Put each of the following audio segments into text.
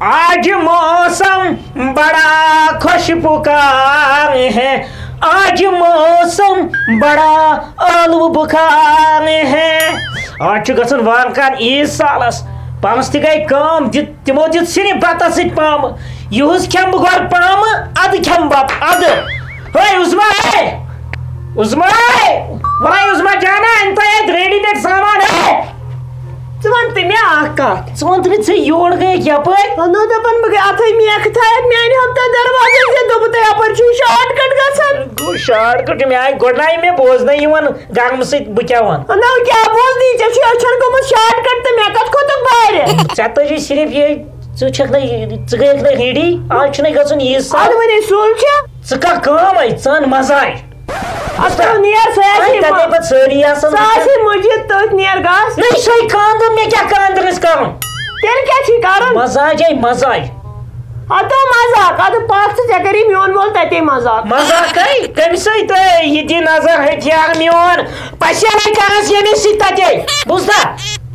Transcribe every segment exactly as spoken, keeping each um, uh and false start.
آج موسم بڑا خوش بکار ہے، آج موسم بڑا آلو بکار ہے۔ آز چھُ گژھان وارٕ کارٕ عیٖد سالس، پانس تہِ گٔے کٲم، دِ-، تِمو دیُت صرف بتس سۭتۍ پامہٕ۔ یُہُس کھٮ۪مہٕ بہٕ گۄڈٕ پامہٕ، ادٕ کھٮ۪مہٕ بتہٕ ادٕ۔ ہے عظمیٰ، ہے عظمیٰ، ہے، وَلَے عظمیٰ جانا، أنۍ تو اَتہِ ready made سامان، ہے۔ ژٕ وَن تہٕ مےٚ اَکھ کَتھ۔ ژٕ وَن تہٕ مےٚ، ژٕ یور گٔیَکھ یَپٲرۍ؟ اَنو دَپان بہٕ گٔے اَتھَے میکھٕ تھایَتھ میٛانہِ ہفتہٕ دروازَس زِ دوٚپُتھ یَپٲرۍ چھُ shortcut گژھان۔ گوٚو shortcut، مےٚ آیہِ گۄڈٕ نَے مےٚ بوزنَے یِوان گامہٕ سۭتۍ، بہٕ کیٛاہ وَنہٕ؟ اَنو کیٛاہ بوزنٕے، ژےٚ چھُے أچھَن گوٚمُت shortcut تہٕ مےٚ کَتھ کھوٚتُکھ بارِ؟ ژےٚ تٔجی صرف یہِ، ژٕ چھَکھ نَے، ژٕ گٔیَکھ نَے ready، آز چھُنَے گژھُن یہِ سَل۔ اَدٕ وَنے سُل چھا؟ ژٕ کانٛہہ کٲم ہے، ژٕ اَن مَزاج۔ اَتھ کیٛاہ نیر سۄ آسہِ ہے تَتہِ ما-، پَتہٕ سٲری آسان سۄ وٕچھان۔ آسہِ ہے مٔجیٖد تٔتھۍ نیر گژھ۔ نہ، یہِ چھُے خانٛدر، مےٚ کیٛاہ خانٛدرَس کَرُن؟ تیٚلہِ کیٛاہ چھُے کَرُن؟ مَزاج ہے، مَزاج۔ ہَتو مَزاق، اَدٕ پَکھ ژٕ، ژےٚ کَری میون مول تَتے مَزاق۔ مَزاق ہے؟ کٔمِس سۭتۍ؟ تہٕ یہِ دِ نظر ہتھیار میون، پَسیلَے کَرَس ییٚمِس سۭتۍ تَتے۔ بوٗزتھا؟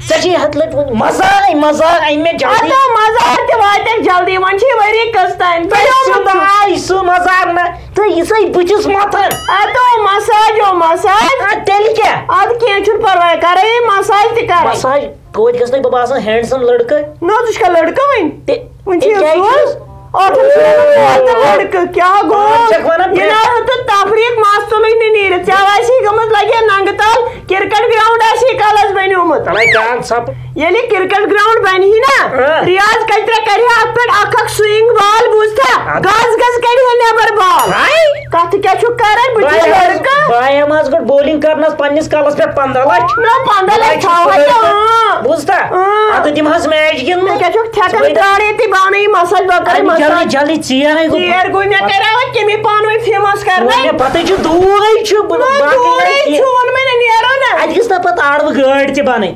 ژےٚ چھے ہَتھ لَٹہِ ووٚنمُت، مَزاق ہے، مَزاق، أنۍ مےٚ جلدی۔ ہَتو مَزاق تہِ واتٮ۪کھ جلدی، وۄنۍ چھُے ؤری قٕسطن۔ تۄہہِ سیوٚد آے سُہ مَزاق نہ۔ تہٕ یہِ سا بٕتھِس مَتھان۔ اَدٕ مساج او مساج۔ آ، تیٚلہِ کیٛاہ؟ اَدٕ کینٛہہ چھُنہٕ پَرواے، کَرَے یہِ مساج تہِ کَرَے۔ مساج؟ توتہِ گژھِ نَے بہٕ باسان handsome لٔڑکہٕ۔ نہ، ژٕ چھُکھا لٔڑکہٕ وۄنۍ؟ تہِ-، وۄنۍ چھِ تیٚلہِ یہِ کیٛازِ زوٗل۔ چھُس؟ ٲٹھَن چھُ وَنان پانٛژھ لٔڑکہٕ، کیٛاہ گوٚو؟ پانٛژھ چھَکھ وَنان یہِ پرٛٮ۪تھ نہ تہٕ تفریٖق مَس تُلٕے نہٕ نیٖرِتھ۔ ژےٚ آسی گٔمٕژ لَگہِ ہا ننٛگہٕ تَل، کرکٹ گراؤنڈ آسی کَلَس بَنیومُت۔ تَلَے کَر ژھۄپہٕ۔ ییٚلہِ کرکٹ گراؤنڈ بنہِ ہی نا، ہاں۔ ریاض کترِ کرِ ہا اتھ پٮ۪ٹھ اکھ اکھ سوئنگ بال، بوٗزتھا؟ اَدٕ۔ گز گز کڑِ ہا نٮ۪بر بال۔ ہاے۔ کتھ کیٛاہ چھُکھ کران؟ بہٕ چھُس بہٕ ہٮ۪مہٕ آز، لڑکہٕ۔ بہٕ ہٮ۪مہٕ آز گۄڈٕ bowling کرنس پننِس کلس پٮ۪ٹھ پنٛداہ لچھ۔ نہ، پنٛداہ لچھ بہٕ تھاوہا لچھ تہِ، اۭں۔ بوٗزتھا؟ اۭں۔ ادٕ دِمہٕ ہس match گِنٛدنہٕ۔ مےٚ کیٛاہ چھُکھ ژٕ ٹھٮ۪کان گٔے ترٛاڑے تہِ بانہٕ یہِ مسل بہٕ کرٕ اَدٕ مسل۔ جلدی، جلدی ژیر ہے گوٚو۔ ژیر گوٚو، مےٚ کریاو وۄنۍ تَمی پانہٕ ؤنۍ famous کرنَے۔ وۄنۍ مےٚ پتہٕ چھُ دوٗرے چھُ، بہٕ نہ، باقٕے دوٗرے لڑکہٕ۔ چھُ، ووٚنمَے نہ نیرو نہ۔ اَتہِ گٔژھ نہ پتہٕ آڑوٕ گٲڑۍ تہِ بنٕنۍ۔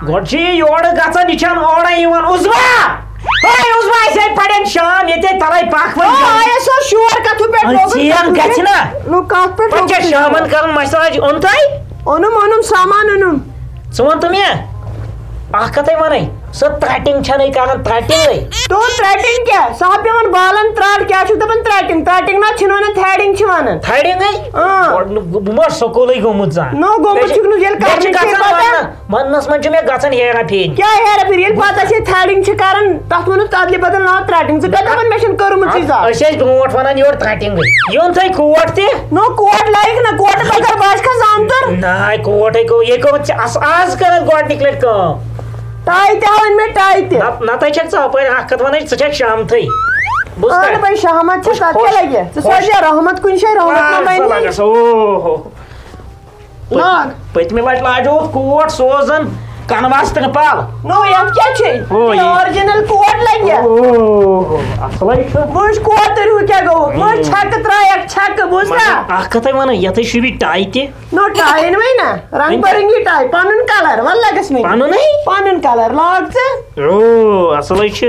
گۄڈٕ چھِ یہِ یورٕ گژھان، یہِ چھَنہٕ اورَے یِوان۔ عُزوا! ہے عُزوا، أسۍ ہے پَرن شام ییٚتے تَلَے پَکھ وۄنۍ آ، جلدی۔ آیَس اوس شور کَتھٕ پٮ۪ٹھ آ، لوگُن ژیر کَتھٕ گژھِ پٮ۪ٹھ۔ نا۔ نو، کَتھ پٮ۪ٹھ پَتہٕ چھےٚ لوگُن؟ شامَن کَرُن مَساج، اوٚن تۄہہِ؟ اوٚنُم، اوٚنُم، سامان اوٚنُم۔ ژٕ وَن تہٕ مےٚ، اَکھ کَتھَے وَنَے، سۄ ترٛٹِنٛگ چھَنَے کَران، ترٛٹِنٛگٕے۔ تو ترٛٹِنٛگ کیٛاہ؟ سۄ ہا پٮ۪وان بالَن ترٛٹھ، کیٛاہ چھُکھ دَپان ترٛٹِنٛگ؟ ترٛٹِنٛگ نہ چھِنہٕ وَنان، تھرٛڈِنٛگ چھِ وَنان۔ تھرٛڈِنٛگٕے؟ اۭں۔ گۄڈٕ نہٕ، بہٕ ما سکوٗلٕے گوٚمُت زانٛہہ۔ نو، گوٚمُت مےٚ چھِ، چھُکھ نہٕ، ییٚلہِ مےٚ چھِ کَرنٕچ چھے گژھان پَتہ۔ وَننہٕ۔ وَننَس منٛز چھُ مےٚ گژھان ہیرا پھیری۔ کیٛاہ ہیرا پھیری؟ ییٚلہِ پَتہٕ چھِ تھرٛڈِنٛگ چھِ کَران، تَتھ ووٚنُکھ تَتھ بدل ناو ترٛٹِنٛگ۔ ژٕ کَتہِ دَپان مےٚ چھَنہٕ کٔرمٕژٕے زانٛہہ؟ أسۍ ٲسۍ برونٛٹھ وَنان یورٕ ترٛٹِنٛگٕے۔ یُن تھٲے کوٹ تہِ۔ نو کوٹ لایِک نہ، کوٹہٕ بغٲر باسہِ کھا زامتُر؟ نہ، کوٹَے گوٚو، یے گوٚو ژےٚ اَس-، آز کٔر اَسہِ گۄڈٕنِکۍ لَٹہِ کٲم۔ ٹاے تہِ ہاوٕنۍ مےٚ، ٹاے تہِ۔ نہ، نَتہٕ چھَکھ ژٕ اَپٲرۍ اَکھ کَتھ وَنان، ژٕ چھَکھ شامتھٕے۔ بوٗزتھا؟ اَہَن بَے، شامَت چھِ، بوٗز، تَتھ کیٛاہ خۄش، لَگہِ؟ ژٕ خۄش۔ سوزِ رحمت کُنہِ جایہِ، رحمت ما لاگ سا، بَنی؟ اوہ۔ لاگ۔ پٔتمہِ لٹہِ لاجووُتھ کوٹ سوزن کنواس ترپال۔ نو، یتھ کیٛاہ چھے؟ اوے۔ یہِ original کوٹ لگہِ۔ اوہ، اصلے چھُ۔ وٕچھ کوتُر ہیوٗ کیٛاہ گوٚو۔ وٕچھ، چھکہٕ ترٛایکھ، چھکہٕ، بوٗزتھا؟ مگر اکھ کتھے ونہٕ، یتھے شوٗبی ٹاے تہِ۔ نو، ٹاے أنۍ وۄنۍ نا، رنگ وۄنۍ برنگی ٹاے، پنُن colour، ول لگس وۄنۍ۔ پنُن ہے؟ پنُن colour، لاگ ژٕ۔ او، اصلے چھُ۔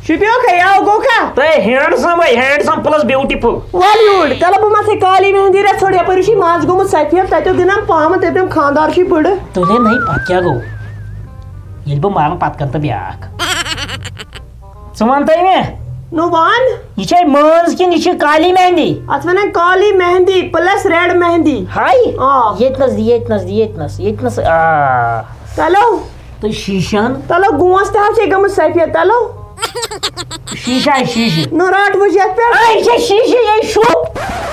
شُپیوکھے، یاو گوٚو کھا؟ تۄہہِ handsome ہے، handsome plus beautiful۔ وۄلۍ یوٗرۍ، تَلہٕ بہٕ مَتھَے کالی مہندی رَژھ ژھوٚٹ یَپٲرۍ چھُے مَس گوٚمُت سفید، تَتیو گِنٛدان پامہٕ، تٔمۍ خانٛدار چھُے بٕڑٕ۔ تُلے نَے، پَتہٕ کیٛاہ گوٚو؟ ییٚلہِ بہٕ مَرٕ پَتہٕ کَرٕ تہٕ بیٛاکھ۔ ژٕ وَن تَے مےٚ۔ نو وَن۔ یہِ چھے مٲنٛز کِنہٕ یہِ چھِ کالی مہندی؟ اَتھ وَنان کالی مہندی plus red مہندی۔ ہاے؟ آ۔ ییٚتہِ نَس، ییٚتہِ نَس، ییٚتہِ نَس، ییٚتہِ نَس، آ۔ تَلو۔ تہٕ شیٖشَن؟ تَلو گونٛس تہِ حظ چھے گٔمٕژ سفید، تَلو۔ شیٖشہ ہے شیٖشہِ۔ نو رٹ وٕچھ یتھ پٮ۪ٹھ۔ اے، یہِ چھا شیٖشہِ، یہِ شوٗب؟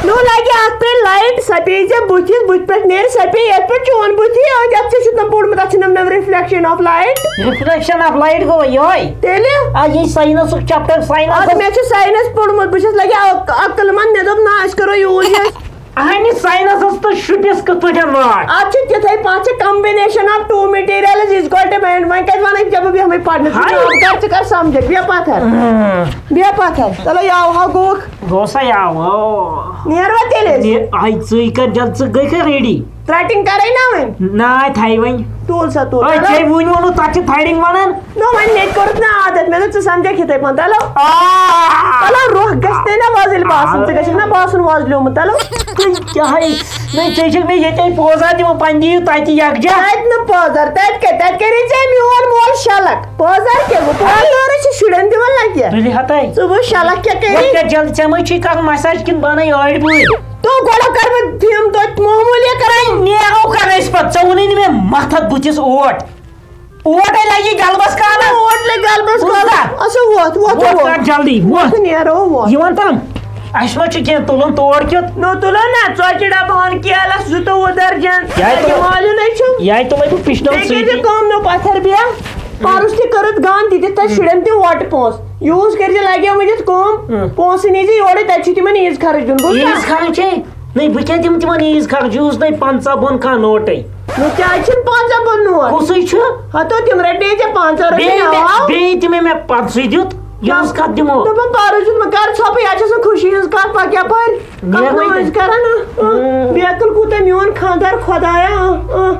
نو لگہِ اتھ پٮ۪ٹھ light، سۄ پیٚیہِ ژےٚ بٕتھِس، بٕتھِ پٮ۪ٹھ نیرِ، سۄ پیٚیہِ یتھ پٮ۪ٹھ چون بٕتھی، أتھۍ اتھ ژےٚ چھُتھ نہٕ پوٚرمُت، اتھ چھُ نہٕ reflection of light۔ Reflection of light گوٚو یِہوٚے۔ تیٚلہِ؟ آ، یہِ science-ُک chapter، science۔ اتھ مےٚ چھُ science پوٚرمُت، بہٕ چھَس لگہِ عق-، عقل مند، مےٚ دوٚپ نہ، أسۍ کرو use یہِ۔ اہنہِ science-س تہٕ شُپِس کِتھ پٲٹھۍ واٹھ؟ اتھ چھِ تِتھے پٲٹھۍ چھِ combination of two materials is equal to bond۔ وۄنۍ کتہِ ونہٕ بہٕ، بہٕ بیٚہمے پرنہِ۔ ژٕ ہاے۔ کٲم کر، ژٕ کر سمجھکھ، بیٚہہ پتھر۔ اۭں۔ بیٚہہ پتھر۔ چلو، یاو ہا گوٚوکھ۔ گوٚو سا یاو، او۔ نیر وۄنۍ تیٚلہِ أسۍ۔ نیر، ہاے، ژٕے کر جلد، ژٕ گٔے کھا ready؟ ترٛٹِنٛگ کرے نا وۄنۍ؟ نہ، تھاے وۄنۍ۔ تُل سا، تُل۔ أے، ژےٚ وُنہِ ووٚنُتھ، تَتھ چھِ تھرٛڈِنٛگ وَنان۔ نو، وۄنۍ مےٚ تہِ کوٚرُتھ نا عادت، مےٚ دوٚپ، ژٕ سمجھکھ یِتھَے پٲٹھۍ، تَلو۔ آ۔ تَلو، روٚف گژھِ نے نا وۄزٕلۍ باسُن، ژٕ گژھکھ نا باسُن وۄزلیومُت، تَلو۔ تُہۍ کیٛاہ ہے؟ نہ، ژےٚ چھَکھ مےٚ ییٚتے پوزار دِوان، پَنٕنۍ دِیِو تَتہِ یَکجاہ۔ تَتہِ نہٕ پوزار، تَتہِ کَتہِ؟ تَتہِ کَرے ژےٚ میون مول شَلَک۔ پوزار کیٛاہ گوٚو؟ پوزارَے چھِ شُرٮ۪ن دِوان، نہ تُلہِ ہتے۔ ژٕ وٕچھ شلکھ کیٛاہ کَرِ۔ وۄنۍ کیٛاہ جلدی؟ ژےٚ ما چھُے کَرُن مساج کِنہٕ بانَے ٲڑۍ بٲڑۍ؟ تو گۄڈٕ کَرٕ بہٕ فِم توتہِ معموٗلی کَرٕنۍ۔ نیرو کَرٕ أسۍ پَتہٕ، ژےٚ ووٚنُے نہٕ مےٚ مَتھ اَتھ بٕتھِس اوٹ۔ اوٹے لگی گلبس کالس۔ اوٹ لگہِ گلبس بوٗزتھا؟ کالس۔ اچھا، ووت، ووت، ووت ووت۔ کر جلدی، ووت۔ ووت نیرو، ووت۔ یِوان تام۔ اَسہِ ما چھُ کینٛہہ تُلُن تور کیُتھ؟ نو تُلو نا، ژۄچہِ ڈبہٕ ہن کیلس زٕتووُہ درجن۔ یہِ ہاے تُلو۔ مالیُن ہے چھُم۔ یہِ ہاے تُلے بہٕ پِشنو بیٚیہِ کٔرۍ سۭتی۔ زِ کٲم، نو پتھر بیاہ۔ پرُس تہِ کٔرٕتھ گنٛد، تہِ دِتھ تتھ شُرٮ۪ن تہِ وۄٹہٕ پونٛسہٕ۔ یوٗز کٔرۍ زِ لگیو وۄنۍ یتھ کٲم۔ اۭں۔ پونٛسہٕ نی زِ یورے، تتہِ چھُ تِمن عیٖز خرٕچ دیُن، بوٗزتھا؟ عیٖز خرٕچے؟ نٔے، بہٕ کیٛاہ دِمہٕ تِمن عیٖز خرچ؟ یوٗز نَے پنٛژاہ بۄن کانٛہہ نوٹَے۔ نو کیٛازِ چھِنہٕ پنٛژاہ بۄن نوٹ؟ کُسُے چھُ؟ ہتو تِم رٔٹۍ مےٚ ژےٚ پنٛژاہ رۄپیہِ بیٚیہِ مےٚ، ناو۔ بیٚیہِ تہِ مےٚ، مےٚ پنٛژہٕے دیُت، یوٗز کَتھ دِمو؟ دوٚپُن پَرُس دیُت، وۄنۍ کَر ژھۄپٕے، اَتھ چھِ آسان خوشی ہٕنٛز کَتھ، پَتہٕ کیٛاہ پَرِ؟ کَتھ نیرٕ وۄنۍ نٲنۍ تہِ۔ کران، اۭں، اۭں۔ بیقل کوٗتاہ میون خانٛدار خۄدایا، اۭں، اۭں۔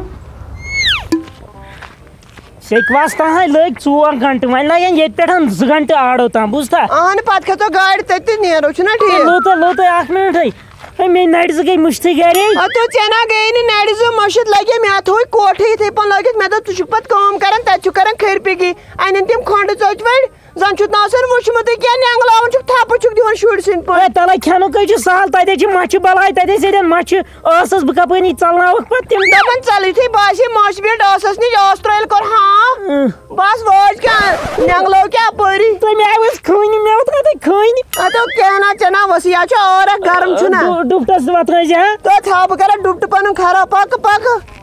سیٚکہِ واس تام ہے لٔگۍ ژور گھنٹہٕ، وۄنۍ لگن ییٚتہِ پٮ۪ٹھ زٕ گھنٹہٕ آڑو تام، بوٗزتھا؟ اہن، پتہٕ کھژو گاڑِ تٔتۍ تہٕ نیرو، چھُنہ ٹھیٖک؟ لوٚت ہے، لوٚت ہے، اکھ منٹ ہے۔ ہے، مےٚ نرِ زٕ گٔے مٔشتھٕے گرے۔ ہتو ژےٚ نا گٔیے نہٕ نرِ زٕ مٔشِتھ، لگے مےٚ تھوٚوُے کوٹھٕے یِتھے پٲٹھۍ لٲگِتھ۔ مےٚ دوٚپ، ژٕ چھُکھ پتہٕ کٲم کران، تتہِ چھُکھ کران کھٔرۍ پِگی۔ انن تِم کھۄنڈٕ ژۄچہِ وٲلۍ۔ زن چھُتھ نہٕ آسان وُچھمُتٕے کینٛہہ، نٮ۪نٛگلاوان چھُکھ، تھپہٕ چھُکھ دِوان شُرۍ سٕنٛدۍ پٲٹھۍ۔ ہے، تَلے کھٮ۪نُک ہے چھُ سہل، تَتہِ چھِ مَچھِ بَلاے، تَتہِ ٲسۍ ییٚتٮ۪ن مَچھِ ٲسَس، بہٕ کَپٲرۍ یہِ ژَلناوَکھ پَتہٕ تِم؟ دَپان ژَلٕے تھٕے، بہٕ آسے ماچھِ بیٹ ٲسَس نِش، ٲس ترٛٲیِل کوٚر ہاں۔ اۭں۔ بَس وٲج کیٛاہ، نٮ۪نٛگلٲو کیٛاہ اَپٲری؟ تَمہِ آیہِ ؤژھ کھٲنۍ، مےٚ ووت کَتھٕے کھٲنۍ۔ اَدٕ کیٛاہ نا ژےٚ نا ؤژھ، یہِ ہا چھُ عٲرَکھ گرم چھُنہ۔ ڈُ-، ڈُپٹَس وَتھ ٲسۍ ہا۔ تہٕ تھاو بہٕ کَرٕ ڈُپٹہٕ پَنُن خراب، پَکہٕ پَکہٕ۔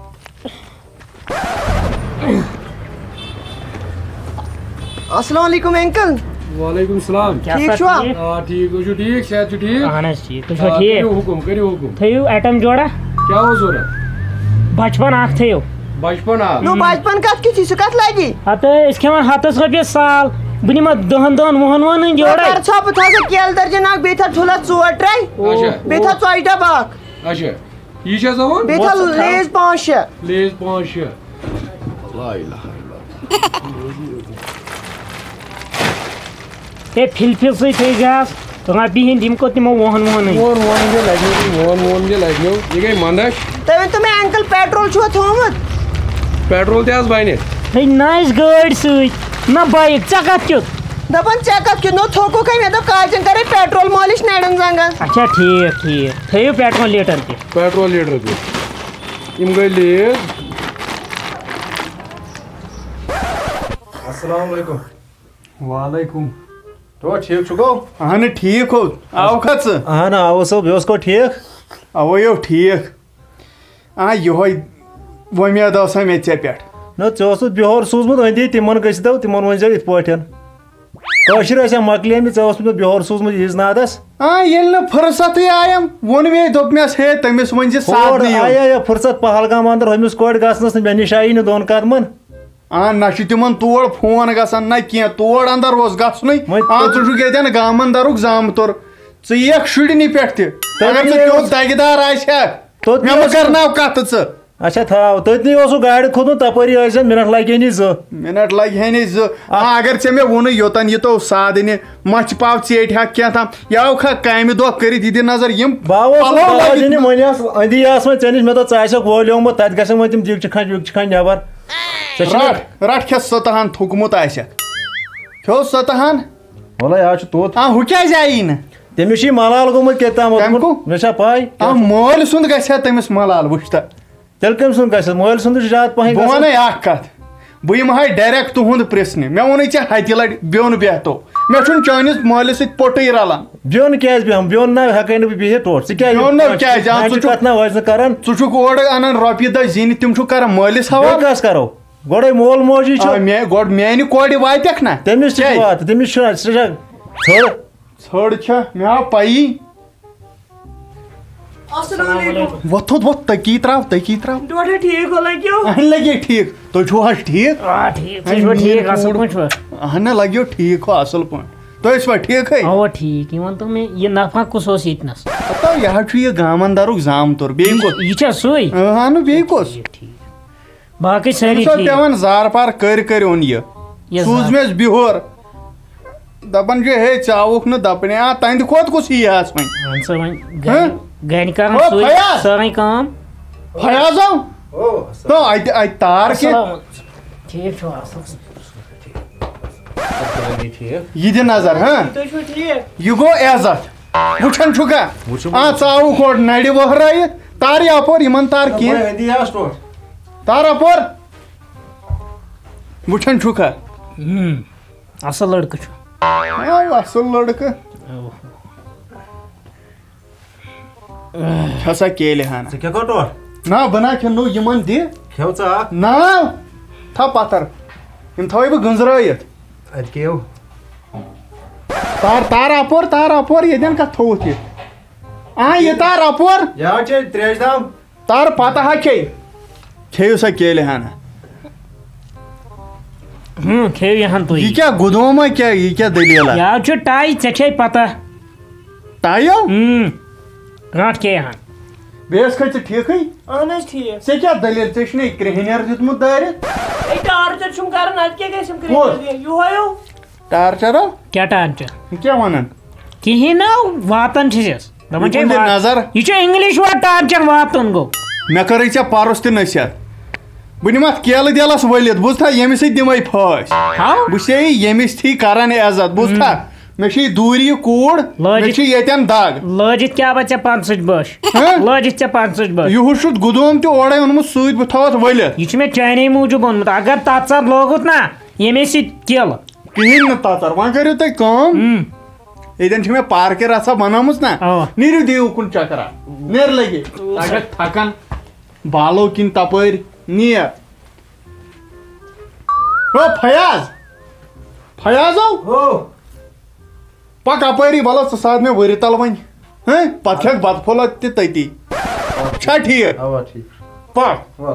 السلام علیکم انکل۔ وعلیکم السلام۔ کیٛاہ ٹھیٖک سا چھُوا؟ ٹھیٖک؟ آ، ٹھیٖک، تُہۍ چھِو ٹھیٖک؟ صحت چھُ ٹھیٖک؟ اہن حظ ٹھیٖک، تُہۍ چھِوا آ، ٹھیٖک؟ کٔرِو حُکُم، کٔرِو حُکُم۔ تھٲیِو ایٹم جوڑا۔ کیٛاہ اوس ضوٚرَتھ؟ بچپن اکھ تھٲیِو۔ بچپن اکھ؟ نو، بچپن کتھ کیُتھ چھُ؟ سُہ کتھ لگہِ؟ ہتہٕ أسۍ کھٮ۪وان ہتس رۄپیس سال، بہٕ نِمہٕ دہن دۄہن وُہن وُہن ہٕنٛدۍ جوڑے۔ کر ژھۄپہٕ، تھاو سا کیلہٕ درجن اکھ، بیٚیہِ تھاو ٹھوٗلس ژور ٹرٛے، اچھا۔ بیٚیہِ تھاو ژۄچہِ ڈبہٕ اکھ۔ اچھا۔ یہِ چھا زٕ وُہُن؟ بیٚیہِ تھاو وۄتھ ژٕ تھاو۔ لیز پانٛژھ شےٚ۔ لیز پانٛژھ شےٚ۔ لا الہ الا اللہ۔ ہے، پھِل پھِل سۭتۍ تھٲے زِہَس رۄپیہِ ہِنٛدۍ، یِم کوٚت نِمو وُہَن وُہَن ہٕنٛدۍ؟ وُہَن وُہَن ہٕنٛدۍ لَگنو، وُہَن وُہَن ہٕنٛدۍ لَگنو۔ یہِ گٔے مَندَچھ۔ تُہۍ ؤنۍ تو مےٚ، انکل، پیٹرول چھُوا تھوٚومُت؟ پیٹرول تہِ حظ بَنہِ۔ ہے، نہ اَسہِ گٲڑۍ سۭتۍ، نہ بایِک، ژےٚ کَتھ کیُتھ؟ دَپان ژےٚ کَتھ کیُتھ؟ نو تھوٚکُکھَے، مےٚ دوٚپ کاجَن کَرَے پیٹرول مٲلِش نَرٮ۪ن زنٛگَن۔ اچھا، ٹھیٖک، ٹھیٖک۔ تھٲیِو پیٹرول لیٖٹر تہِ۔ پیٹرول لیٖٹر تہِ۔ یِم گٔے لیز۔ السلام علیکم۔ وعلیکم۔ تو ٹھیٖک چھُکھو؟ اہن ٹھیٖک ہو۔ آو کھا ژٕ؟ اہن آو صٲب، یہِ اوس کو ٹھیٖک؟ اَوَے یو ٹھیٖک۔ آ، یِہوٚے وۄمید ٲسا مےٚ ژےٚ پٮ۪ٹھ۔ نہ، ژےٚ اوسُتھ بِہور سوٗزمُت أنٛدی، تِمن گٔژھۍ تو، تِمن ؤنۍ زیو یِتھ پٲٹھۍ۔ کٲشِر ٲسۍ مۄکلیمٕتۍ، ژےٚ اوسُتھ مےٚ بِہور سوٗزمُت عیٖذ نادس۔ آ، ییٚلہِ نہٕ فرصتٕے آیم، ووٚن مےٚ، دوٚپ مےٚ، ہے، تٔمِس ؤنۍ زِ ساتھ ہور نِیِو۔ آیے یہِ فرصت پہلگام اندر، ہُمِس کورِ گژھنس نہٕ، مےٚ نِش آیی نہٕ دۄن قدمن۔ آ، نہ چھُ تِمن تور فون گژھان، نہ کینٛہہ، تور اندر اوس گژھنُے۔ وۄنۍ آ، تو- ژٕ چھُکھ ییٚتٮ۪ن گامن درُک زامتُر، ژٕ یِیَکھ شُرنٕے پٮ۪ٹھ تہِ۔ تٔتی اگر ژٕ تیُتھ اوس۔ دگہِ دار آسہِ ہا، توٚت مےٚ مہ اوس۔ کرناو کتھٕ ژٕ۔ اچھا، تھاو، تٔتنٕے اوسُکھ گاڑِ کھوٚتمُت، تپٲری ٲسۍ زن، منٹ لگہِ ہے نہٕ زٕ۔ منٹ لگہِ ہے نہٕ زٕ۔ آ، اگر ژےٚ مےٚ ووٚنُے یوٚتن، یہِ تو سادٕ نہِ، مچھِ پاو ژیٹہِ ہا کینٛہہ تام، یہِ آو کھا کامہِ دۄہ کٔرِتھ، یہِ دِ نظر، یِم بہٕ اوسُس پلو دوا لٲگِتھ دِنہِ، نہٕ۔ وۄنۍ ٲس أنٛدی آسمٕژ، ژےٚ نِش مےٚ دوٚپ، ژٕ آسکھ وولیومُت، تتہِ گژھن وۄنۍ تِم دیٖگچہِ کھنٛج ویٖگچہِ کھنٛج نٮ۪بر۔ ژےٚ چھُنہٕ رٹھ، رٹھ کھےٚ سۄ تہن تھوٚکمُت آسٮ۪کھ۔ کھیوٚو سۄ تہن؟ وَلَے، آز چھُ توٚت۔ آ، ہُہ کیٛازِ آیی نہٕ؟ تٔمِس چھُ یہِ ملال گوٚمُت کیٛاہ تامَتھ۔ کَمہِ کُن؟ مےٚ چھا پَے؟ آ، مٲلۍ سُنٛد گژھِ ہا تٔمِس ملال، وٕچھ تہٕ۔ تیٚلہِ کٔمۍ سُنٛد گژھِ؟ مٲلۍ سُنٛد چھُ زیادٕ پَہَن بہٕ گژھان۔ وَنَے اَکھ کَتھ، بہٕ یِمہٕ ہا direct تُہُنٛد پرٛژھنہِ۔ مےٚ ووٚنُے ژےٚ ہَتہِ لَٹہِ بیوٚن بیٚہتو۔ مےٚ چھُنہٕ چٲنِس مٲلِس سۭتۍ پوٚٹُے رَلان۔ بیوٚن کیٛازِ بیٚہمہٕ؟ بیوٚن نہ ہٮ۪کَے نہٕ بہٕ بِہِتھ ٹوٹھ۔ ژٕ کیٛازِ بیوٚن نہ کیٛازِ؟ آ، ژٕ چھُکھ کَتھ نہ وۄنۍ ژٕ کَران۔ ژٕ چھُکھ اورٕ اَنان رۄپیہِ دَہ زیٖنِتھ، تِم چھُکھ کَران مٲلِس حوالہٕ۔ بیٚیہِ کَس کَرو؟ گۄڈَے مول موجی چھُ۔ آ، مے-، گۄڈٕ میٛانہِ کورِ واتٮ۪کھ نہ؟ تٔمِس تہِ چھِ کیٛازِ؟ واتہٕ، تٔمِس چھُنہ، سُہ چھا ژھٔر؟ ژھٔر چھا؟ مےٚ آو پَیی۔ السلام علیکم۔ وۄتھ تھوٚد، وۄتھ، تٔکی ترٛاو، تٔکی ترٛاو۔ ڈوٹھا ٹھیٖک گوٚو لگیو؟ اہن لگے ٹھیٖک۔ تُہۍ چھِو حظ ٹھیٖک؟ آ، ٹھیٖک۔ ژٕ چھُکھ اہن ٹھیٖک، میٛٲنۍ اَصٕل کوٗر۔ پٲٹھۍ چھُوا؟ اہن لگیو ٹھیٖک ہو، اَصٕل پٲٹھۍ۔ تُہۍ ٲسوا ٹھیٖکھٕے؟ اَوا ٹھیٖک۔ یہِ وَن تہٕ مےٚ، یہِ نفع کُس اوس ییٚتنَس؟ ہتو، یہِ حظ چھُ یہِ گامَن دَرُک زامتُر۔ بیٚیہِ یہِ، کُس؟ یہِ چھا سُے؟ اہن، بیٚیہِ کُس؟ ٹھیٖک، ٹھیٖک۔ باقٕے سٲری أمِس اوس ٹھیٖک۔ پٮ۪وان زارٕ پار کٔرۍ کٔرۍ اوٚن یہِ۔ یہِ سوٗز زارٕ۔ مےٚ أسۍ بِہور۔ دَپان چھُ، ہے، ژٕ آوُکھ نہٕ دَپنہِ، آ، تَنٛدِ کھۄتہٕ کُس یی ہَس وۄنۍ؟ وَن سا وۄنۍ، ہہ؟ گَرِ، گَرِ کَران او، سُے فیاض۔ سٲرٕے کٲم۔ فیاض آو؟ او، السلام۔ تو اَتہِ، اَتہِ تار کیٛاہ؟ السلام۔ ٹھیٖک چھُ، اَصٕل۔ ٹھیٖک۔ یہِ دِ نظر، ہاں؟ تُہۍ چھِو ٹھیٖک؟ یہِ گوٚو عزت۔ وٕچھان چھُکھا؟ وٕچھُم۔ آ، ژٕ آوُکھ اورٕ نرِ وۄہرٲیِتھ۔ تار یپٲرۍ، یِمن تار کینٛہہ۔ بہٕ ہیٚتہِ یہِ آسہٕ ٹوٹھ۔ تار اپور۔ وٕچھان چھُکھا؟ ہم، اصل لڑکہٕ چھُ۔ آو اصل لڑکہٕ۔ اوہ۔ کھسا کیلہِ ہنا۔ ژٕ کھٮ۪کھ ٹوٹھ؟ نہ، بہٕ نہ کھٮ۪مہٕ نہٕ، یِمن دِ۔ کھٮ۪و ژٕ اکھ؟ نہ، تھاو پتھر۔ یِم تھاوے بہٕ گٔنزرٲیِتھ۔ اَدٕ کھیٚیِو۔ تار، تار اپور، تار اپور، ییٚتٮ۪ن کتھ تھووُتھ یہِ۔ آ، یہِ تار اپور۔ یا چھے ترٛیش دام۔ تار پتہ ہا کھے۔ کھیٚیِو سا کیلہِ ہنا۔ ہم، کھیٚیِو یہِ ہن تُہۍ۔ یہِ کیٛاہ گُدوما کیٛاہ، یہِ کیٛاہ دٔلیٖلہ؟ یا چھُ ٹاے، ژےٚ چھے پتہ۔ ٹایو؟ ہم۔ گانٹھ کھے ہن۔ بیٚیہِ ٲس کھٔژ ژٕ ٹھیٖکھٕے؟ اہن حظ ٹھیٖک۔ ژےٚ کیٛاہ دٔلیٖل؟ ژےٚ چھُنے کرٛیٚہنٮ۪ر دیُتمُت دٲرِتھ؟ ہے، ٹارچر چھُم کران، اَدٕ کیٛاہ گژھٮ۪م کُس؟ کرٛیٚہنٮ۪ر دِنۍ؟ یِہوٚے ہیوٗ۔ ٹارچر ہا؟ کیٛاہ ٹارچر؟ یہِ کیٛاہ وَنان؟ کِہیٖنۍ نہٕ، واتان چھِس۔ دَپان یہِ چھے کُن دِ وا-، نظر۔ یہِ چھُ English word ٹارچر واتُن گوٚو۔ مےٚ کٔرٕے ژےٚ پَرُس تہِ نصیحت۔ بہٕ نِمہٕ اَتھ کیلہٕ دٮ۪لَس ؤلِتھ، بوٗزتھا؟ ییٚمِس سۭتۍ دِمَے پھٲسۍ۔ ہاو؟ بہٕ چھُسے ییٚمِس تھی کران عزت، بوٗزتھا؟ ہم۔ مےٚ چھِ یہِ دوٗری کوٗر، لٲجِتھ، مےٚ چھِ ییٚتٮ۪ن دگ۔ لٲجِتھ کیٛاہ بَچہِ ژےٚ پنٛژٕج بٔش؟ ہہ؟ لٲجِتھ ژےٚ پنٛژٕج بٔش۔ یِہُس چھُتھ گُدوم تہِ اورَے اوٚنمُت سۭتۍ، بہٕ تھاوَتھ ؤلِتھ۔ یہِ چھُ مےٚ چانے موٗجوٗب اوٚنمُت۔ اگر تَتھ ساتہٕ لوگُتھ نا ییٚمے سۭتۍ کِل۔ کِہیٖنۍ نہٕ تَژَر، وۄنۍ کٔرِو تُہۍ کٲم۔ ہم۔ ییٚتٮ۪ن چھِ مےٚ پارکہِ رَژھا بَنٲومٕژ نا۔ اَوا۔ نیٖرِو دِیِو کُن چَکرا۔ نیر لَگہِ۔ اَگر تھَکان بالو کِنۍ تَپٲرۍ نیر۔ او فیاض! فیاضو! ہو! پک اپٲری، وَلہٕ ژٕ ساد مےٚ ؤرِ تَل وۄنۍ۔ ہہ؟ پَتہٕ کھٮ۪کھ بَتہٕ پھوٚلہ تہِ تٔتی۔ چھا ٹھیٖک؟ اَوا، ٹھیٖک۔ پک۔ وَل۔